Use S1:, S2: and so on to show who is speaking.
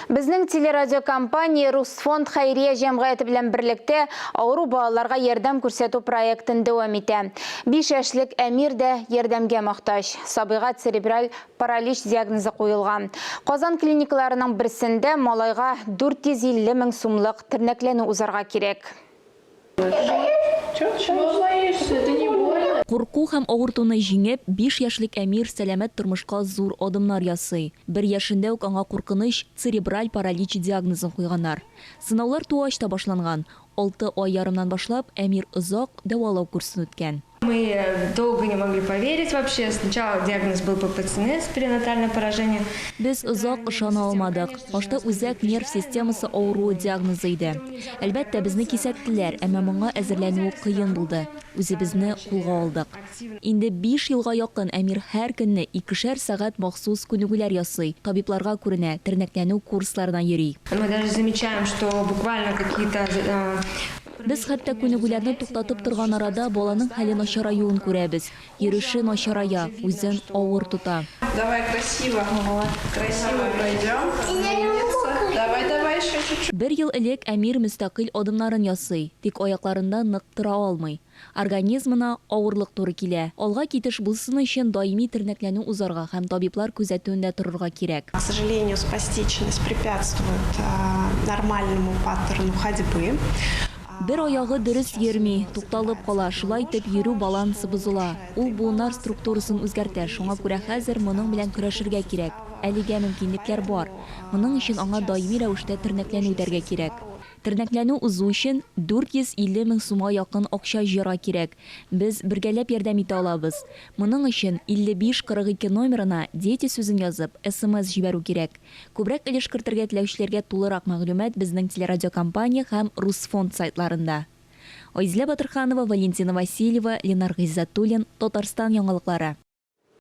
S1: Безнең телерадиокомпания Русфонд хәйрия җәмгыяте белән берлектә авыру балаларга ярдәм күрсәтү проектын дәвам итә. 5 яшьлек Әмир дә ярдәмгә мохтаҗ. Сабыйга церебраль паралич диагнозы куелган. Казан клиникаларының берсендә малайга 450 мең сумлык тернәкләнү узарга кирәк.
S2: Курку һәм авыртуны җиңеп, биш яшьлек Әмир сәламәт тормышка зур адымнар ясый. Бер яшендә үк аңа куркыныч церебраль паралич диагнозын куйганнар. Сынаулар тугач та башланган. Алты ай ярымнан башлап, Әмир озак дәвалау курсын үткән.
S3: Мы долго не могли поверить вообще. Сначала диагноз был ППЦНС, перинатальное поражение.
S2: Без озак ышана алмадык. Башта үзәк нерв системасы авыруы диагнозы иде. Әлбәттә, безне кисәттеләр, әмма моңа әзерләнүе кыен булды. Үзебезне кулга алдык. Инде биш елга якын Әмир һәр көнне икешәр сәгать махсус күнегүләр ясый, табибларга күренә, тернәкләнү курсларына йөри.
S3: Мы даже замечаем, что буквально какие-то
S2: Без хәтта күнегүләрне туктатып торган арада баланың хәле начараюын күрәбез. Йөреше начарая, үзен авыр тота.
S4: Давай красиво, красиво пройдем. Умница. Давай, давай еще чуть-чуть.
S2: Бер ел элек Әмир мөстәкыйль адымнарын ясый, тик аякларында нык тора алмый. Организмына авырлык туры килә. Алга китеш булсын өчен даими тернәкләнү узарга һәм табиблар күзәтүендә торырга кирәк.
S5: К сожалению, спастичность препятствует нормальному паттерну ходьбы.
S2: Бер аягы дөрес йөрми, тукталып кала, шулай итеп йөрү балансы бозыла. Ул буыннар структурасын үзгәртә, шуңа күрә хәзер моның белән көрәшергә кирәк. Әлегә мөмкинлекләр бар. Моның өчен аңа даими рәвештә тернәкләнү үтәргә кирәк. Тернәкләнү узу өчен 450 мең сумга якын акча җыярга кирәк. Без бергәләп ярдәм итә алабыз. Моның өчен 55 42 номерына Дети сүзен язып, смс җибәрү кирәк. Күбрәк өлеш кертергә теләүчеләргә тулырак мәгълүмат безнең телерадиокомпания һәм Русфонд сайтларында. Айзилә Батырханова, Валентина Васильева, Ленар Гыйззәтуллин, Татарстан яңалыклары.